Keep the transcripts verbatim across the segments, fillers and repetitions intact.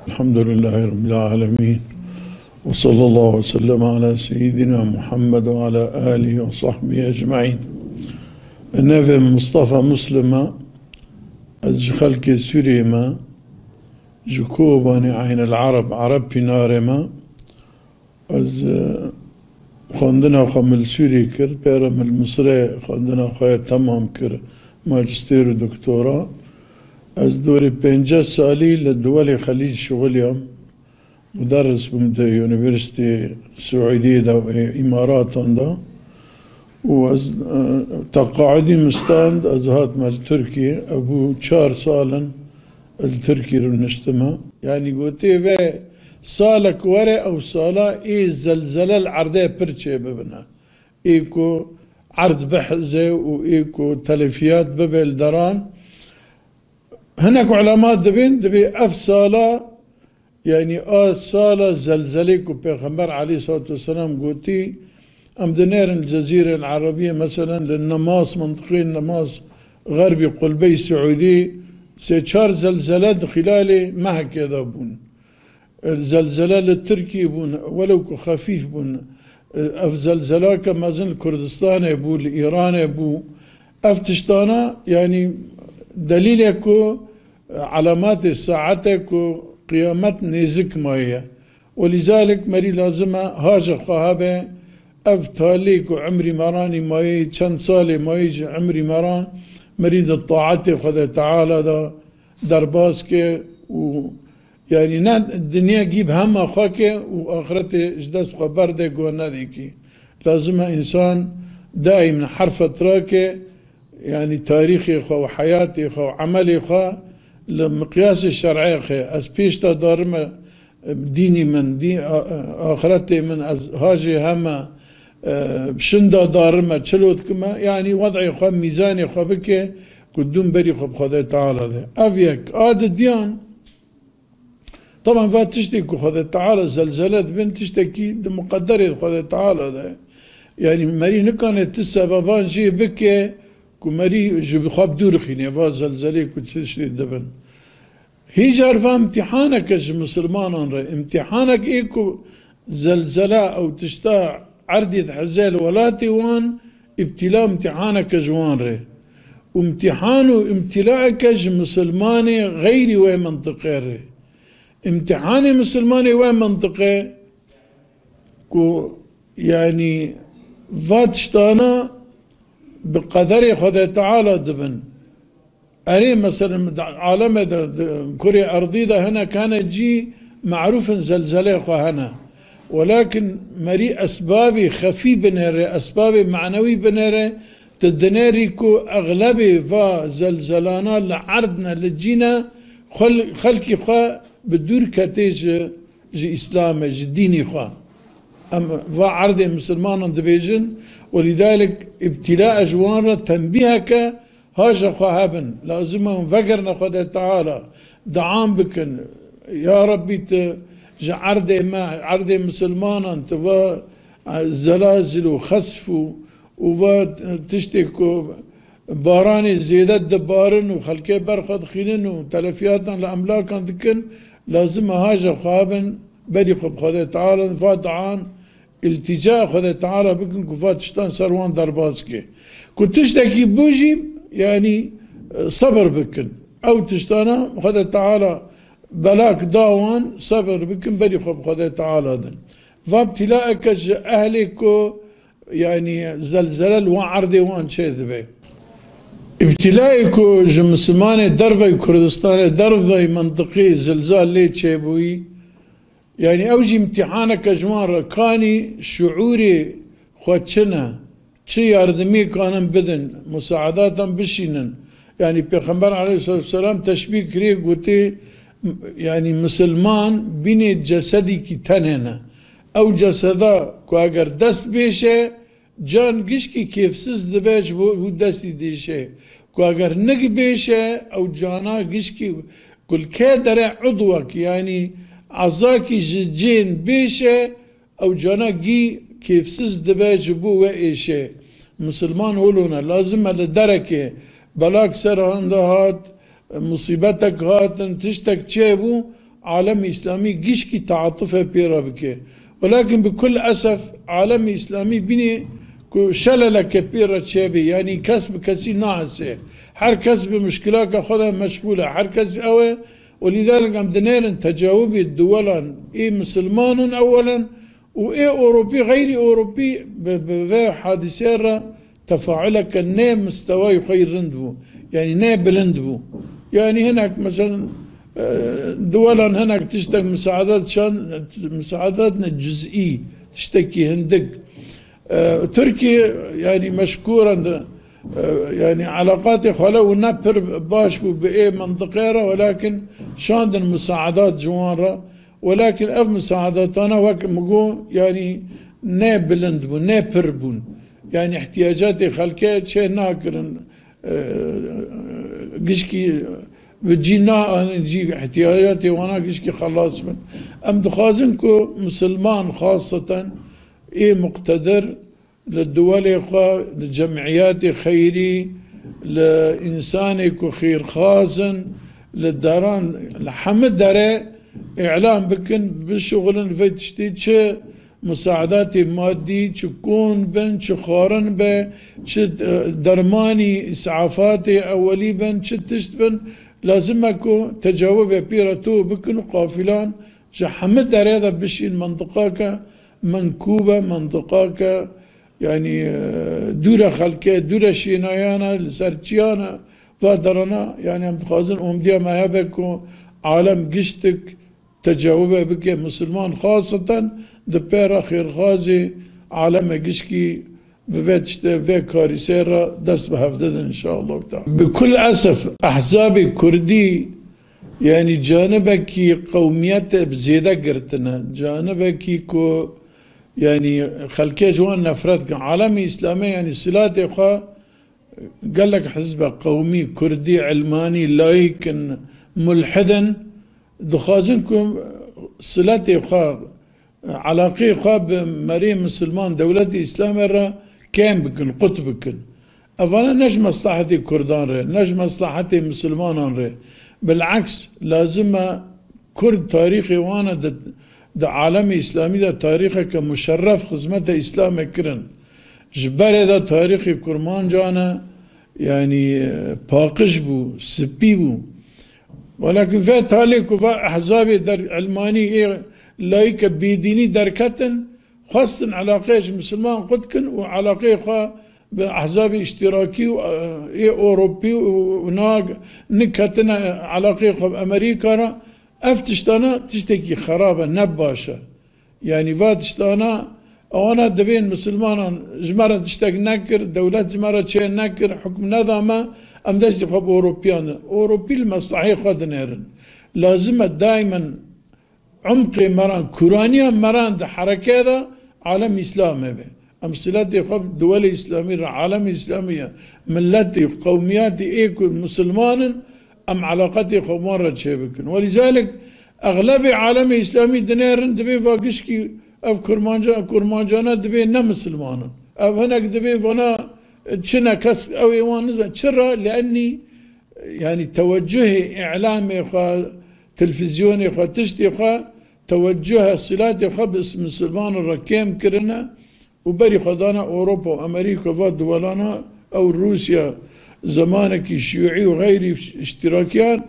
Elhamdülillahirabbil alemin. Ve sallallahu ve sellem ala seyyidina Muhammed ve ala alihi ve sahbihi ecmaîn. Navê min Mustafa Muslim e. Ez ji xelkê Sûriyê me, ji Kobanê Eynel Ereb, Ereb Pînarê me. Ez, e, xwendina xwe min li Sûriyê kir, pê re min li Misirê xwendina xwe ya temam kir, majistêr û doktora. Ez dorê pêncî salî li Duwelê Xelîc şixuliyam. Muderris bûm di Unîversîteyê Siûdiyê de û Îmaratan de. Û ez, e, teqaudî min stand, ez hatime li Tirkiyê. Ev bû çar sal in ez li Tirkiyê rûniştime. Yanî gotê ve salek were, ew sala ê zelzele li erdê pir çêbibine. Ê ku erd bihize û ê ku telefiyat bibe li deran. Hinek ulemat dibên, dibê ev sala, yanî a sala zelzelê ku Pêxember aleyhissalatu vesselam gotî, em dinêrin li Cezîrên Erebiyê, meselen li Nemas, mintiqê Nemas, xerbî qulbeyê Siûdî, sê çar zelzele di xîlalê mehekê de bûn. Zelzele li Tirkiyê bûn, welew ku xefîf bûn. Ev zelzelake mezin li Kurdistanê bû, li Îranê bû. Ev tiştana, yanî delîlek ku, e, elematê saete ku qiyamet nêzik maye. Û lîzalik merî lazim e haja xwe hebe, ev talê ku emrî meranî mayî, çend salê mayî ji emrî meran, merî di taetê Xwedê Teala de derbas ke û, yanî ne dinya gî bi hema xwe ke û axretê ji dest xwe berde, guh nedê kî. Lazim e însan daîm li herfet rake, yanî tarîxê xwe û heyatê xwe û emelê xwe li miqyasê şer'ê xwe. Ez pêş de darime dînî min, dî-, a-, a-, axretê min, ez hajê heme, e, şinda darime, çilo dikime, yanî wed'ê xwe, mîzanê xwe bike ku dûm berî xwe bi Xwedê Teala de. Ev yek. A didiyan, taban va tiştê ku Xwedê Teala zelzele dibin, tiştekî di muqedderê Xwedê Teala de. Yanî merî nikane ti sebeban jê bike ku merî ji xwe bi dûr xîne, va zelzelê ku tiştê dibin. Hîcar va imtîhaneke ji misilmanan re. Imtîhanek ê ku zelzela ew tişta erdê dihize li welatê wan, îbtîla imtîhaneke ji wan re. Û imtîhan û îbtîlaeke ji misilmanê xeyrî wê mintiqê re. Îmtîhanê misilmanê wê mintiqê ku, yanî, va tiştana bi qederê Xwedê Teala dibin. Erê, meselen, di alemê de, di kurê erdî de hinek hene cî merûf in, zelzelê xwe hene. Welakin merî esbabê xefî binêre, esbabê manewî binêre, tu dinêrî ku exlebê va zelzelana li erd ne, li cî ne, xel-, xelkî xwe bi dûr ketê ji, ji Îslamê, ji dînî xwe. Em va erdê misilmanan dibêjin, welîdalik îbtîla ji wan re tenbîheke, haja xwe hebin. Lazim e hûn vegerine Xwedê Teala, dian bikin. Ya Rebbî, tu ji erdê me, erdê misilmanan, tu va, e, zelazil û xesf û, û va, e, tiştê ku baranê zêde dibarin û xelkê ber xwe dixînin û telefiyatan li emlakan dikin, lazim e haja xwe hebin, berî xwe bi Xwedê Teala, va dian, îltîca Xwedê Teala bikin ku va tiştan ser wan derbas ke. Ku tiştekî bû jî, yanî, e, sebir bikin. Ew tiştana Xwedê Teala belak da wan, sebir bikin, berî xwe bi Xwedê Teala din. Va îbtîlaeke ji ehlê ku, yanî, zelzele li wan erdê wan çê dibe. Îbtîlayê ku ji misilmanê dervey Kurdistanê, dervey mintiqê zilzal lê çêbûyî, yanî ew jî îmtîhaneke ji wan re, kanî şiûrê xwe çi ne, çi yardimî kanin bidin, musaedatan bişînin. Yanî Pêxember aleyhisselatu vesselam teşbîh kiriye, gotê, yanî misilman bînê cesedîkî tenê ne. Ew ceseda ku eger dest bêşe, can gişkî kêfsiz dibe ji bo hû destî dêşe. Ku eger nik bêşe, ew cana gişkî kulkê dere udwek, yanî ezakî ji cên bêşe, ew cana gî kêfsiz dibe ji bo we êşe. Misilman holo ne. Lazim e li derekê belak ser handa hat, musîbetek hatin, tiştek çêbû, alemê îslamî gişkî teatufê pê re bike. Welakin bi kul esef alemê îslamî bînê ku şeleleke pê re çêbê, yanî kes bi kesî nahese. Her kes bi muşkilaka xwe de meşgûl e. Her kes ew e û lîdalik em dinêrin tecawubê duwelan ê misilman in ewelen û ê Ewropî, xeyrî Ewropî bi, bi vê hadisê re tefauleke ne mistewayî xwe yî rind bû. Yanî ne bilind bû. Yanî hinek mesela, e, duwelan hinek tiştek misaada dişan, misaada ne cizî, tiştekî hindik. E, Tirkiye, yanî meşkûren de, e, yanî elaqatê xwe le û ne pir baş bû bi ê mintiqê re, welakin şandin misaadat ji wan re. Welakin ev misaadatana wek min got, yanî ne bilind bûn, ne pir bûn. Yanî ihtiyacatê xelkê çê nakirin, e, gişkî bi cî naanin, cî ihtiyacatê wana gişkî xelas bin. Em dixwazin ku misilman xaseten ê muqtedir li duwelê xwe, li cemiyatê xeyrî, li însanê ku xêrxwaz in, li deran, li hemî derê îlan bikin, bişuxulin vê tiştî, çi musaadatê madî, çi kon bin, çi xwarin be, çi, e, dermanî, îs'afatê ewelî bin, çi tişt bin, lazim e ku tecawubê pê re tu bikin û qafîlan ji hemî derê de bişîn mintiqake menkûbe, mintiqake Yanî, e, dûre xelkê, dûre şênayana, li ser çiyana, va derana, yanî em dixwazin umdiya me hebe ku alem giştik tecawube bike, misilman xaseten di pêra xêrxazê aleme gişkî bi vê tiştê, vê karîsê re dest bi hev didin inşallah teala. Bi kul esef, ehzabê kurdî, yanî canibekî qewmiyete bi zêde girtine, canibekî ku Yanî xelkê ji wan nefret dikin. Alemê Îslamê, yanî silatê xwe gelek hizbe qewmî, kurdî, ilmanî, layîk in, mulhid in, dixwazin ku silatê xwe, elaqeyê xwe bi merê misilman, dewletê Îslamê re kêm bikin, qut bikin. Evana ne ji meslehetê kurdan re, ne ji meslehetê misilmanan re. Bileks, lazim e Kurd tarîxê wan e di, di alemê îslamî de tarîxeke muşerref xizmeta Îslamê kirin. Ji berê de tarîxê kurmancan e, yanî, e, paqij bû, spî bû. Welakin vê talê ku va ehzabê der, ilmanî ê layîke bêdînî derketin, xwestin elaqeyê ji misilman qut kin û elaqeyê xwe bi ehzabê îştîrakî û, e, ê Ewropî û, û na niketine elaqeyê xwe bi Amerîka re. Ev tiştana tiştekî xerab e, ne baş e. Yanî va tiştana ewana dibên misilmanan ji me re tiştek nekir, dewlet ji me re çê nekir, hukm neda me, em destê xwe bi Ewropiyan de. Ewropî li mesleheyê xwe dinêrin. Lazim e daimen Umqê me re, kuraniya me re di hereke de alem Îslamê be. Em siletê xwe bi duwelê Îslamî re, alem Îslamî ye. Miletê, qewmiyatê ê ku misilman in, em elaqetê xwe bi wan re çêbikin. Welîzalik, exlebê alemê Îslamî dinêrin, dibê va gişkî ev kurmanca-, kurmancana dibê ne misilman in. Ev hinek dibê vana çi ne kes ew ê wan nizan. Çira? Li ennî Yanî teweccuhê îlamê xwe, televîzyonê xwe, tiştê xwe, teweccuha silatê xwe bi misilmanan re kêm kirine û berî xwe dane Ewropa û Amerîka, va duwelana ew Rûsya, zemanekî şîûî û xeyrî îştîrakiyan.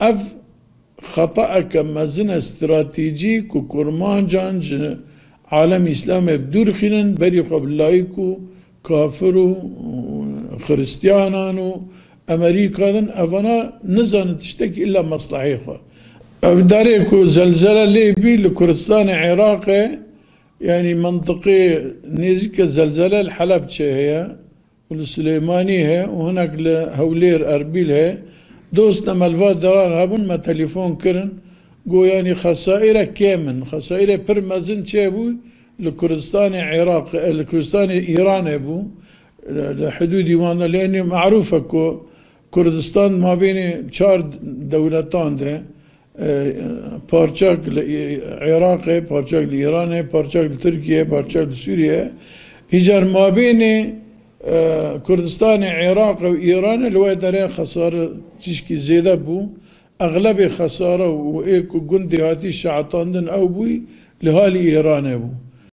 Ev xetaeke mezin e stratejî ku kurmancan ji alem Îslamê bi dûr xînin, berî xwe bi layîk û kafir û xiristiyanan û Amerîka din, evana nizanin tiştekî illa mesleheyê xwe. Ev derê ku zelzele lê bî li Kurdistanê Iraqê, yanî mintiqê nêzîke zelzele li Helebçê heye. û li Silêmanî heye û hinek li Hewlêr, Erbîl heye. Dost me li va deran hebûn, me telefon kirin. Got, yanî xesaîre kêm in. Xesaîrê pir mezin çêbû li Kurdistanê Iraq, e, li Kurdistanê Îranê bû. Li, li hidûdî wan de lê nê merûf e ku Kurdistan mabênê çar dewletan de, e, parçek li Î-, Iraqê, parçek li Îranê, parçek li Tirkiyeyê, parçek li Sûriyeyê. Îcar mabênê, e, Kurdistanê, Iraqê û Îranê li wê derê xesare tişkî zêde bû. exlebê xesare û ê ku gundê hatî şehetandin ew bûyî li halî Îranê bû.